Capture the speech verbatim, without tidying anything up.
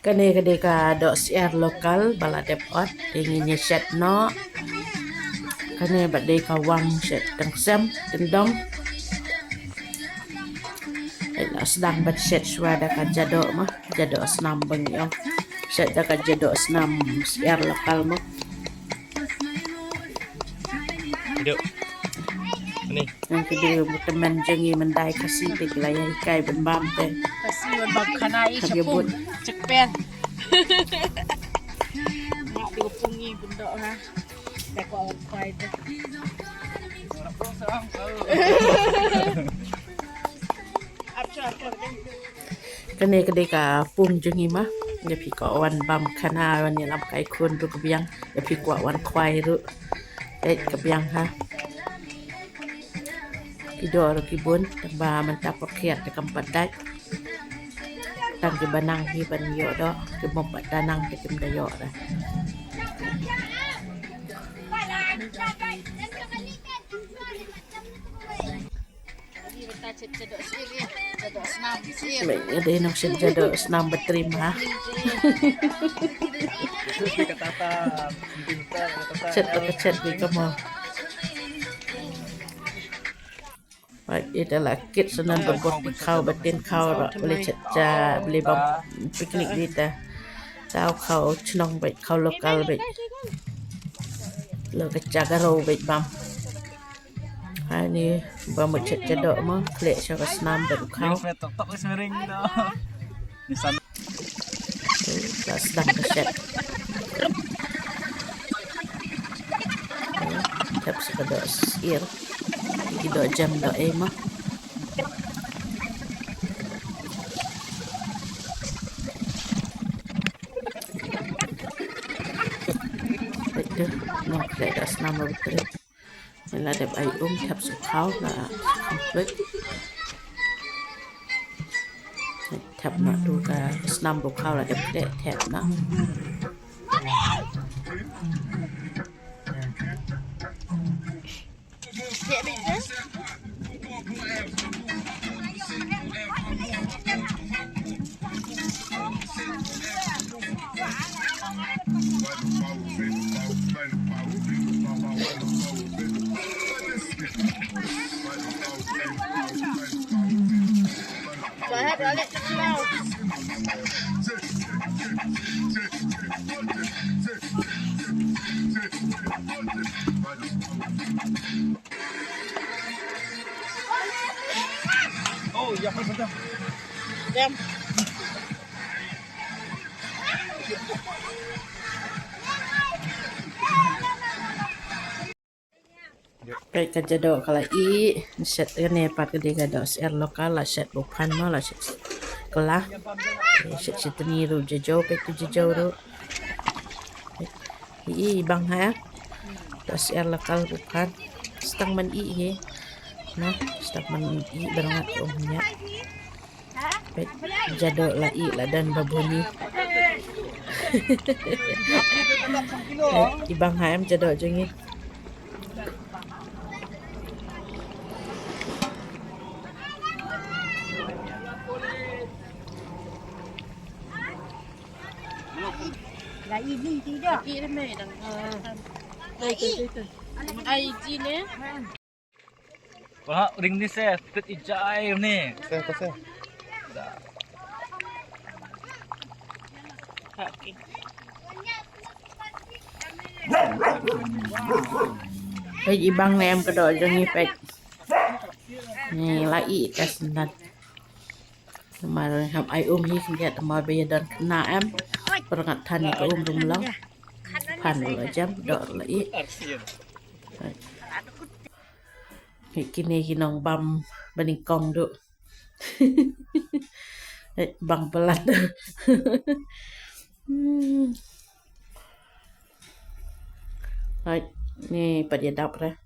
Kane ka dei ka doh syiar local ba la dep ot, te ngin ïa shet noh. Kane ba dei ka wang shet tyngsem, tyndong. Ai la sdang ban shet shuwa da ka jadoh ma, jadoh snam ba ngi ong. Shet da ka jadoh snam syiar local ma. Video. Ni. Ngan ki dei u tymmen jong ngi, mynta Khasi te ki la ïa hikai ban bam te. Khasi ban bam khana i. Hap ïa shapung bud. Chakper. Mak dei u pung i bun doh ha. Dak wa wan khwai te. Ap sha, ap sha. Kane ka dei ka pung jong ngi ma. Ïa phi kwah wan bam khana, wan ïalam kai khun ruh ka biang. Ïa phi kwah wan khwai ruh. Peit ka biang ha. Ki doh ruh ki bun, tang ba mynta por khiat te kam pat dait. Tang kiba nang hi ban ïoh doh, ki bym pat da nang te kim da ïoh da. Mei, nga dei nong shet jadoh snam ba trim ha. Shet ka shet bi ka mo. Bai, ita la kit sanan ba bok ti khaw ba tin khaw ra, beli shet ja, beli bam picnic di ta. Tau khaw chnong bai, khaw local bai. Lo ka ja garo bai bam. Ani ba mut shet jadoh mo, khleh sha ka snam bad u khaw. Ring smet tok tok is mering no. Nisan. Ba sdang ka shet. Thep sa ka doh syiar. Ki doh jem doh ei mo. Peit tu, mo khleh da snam ba trim. Ngi la dep ai um, thep sa u khaw la complete. Thep noh tu ka snam ba u khaw la dep khleh, thep noh. Oh, ya, apa sudah? Jam. Peit ka jadoh ka la ih, shet kane pat ka dei ka doh syiar local, la shet ba u phan mo, la shet kylla. Shet shitni ruh jajoh, peit tu jajoh ruh. Ih, bang ha. Doh syiar local ba u phan. Stang man ih hi. Na, stang man ih ba ngat um nya. Peit, jadoh la ih la don ba bun hi. Peit, i bang ha em jadoh jong ngi. La ih ni ti doh. Ih ni me dang. Ai, ai, ji ne. Wah, ring ni se, tet ijai ni. Se, ko se. Peit i bang ne em ka doh jong ngi peit. Ni la ih ka sendal. Namar ham ai um hi khyndiat namar ba ïa don khynnah em. Pyrngat than ïa ka um rum long. Phan la jem doh la ih. Kine ki nongbam ba nyngkong duh. Bang palat. Hmm. Hai, ni pat ïa dap re.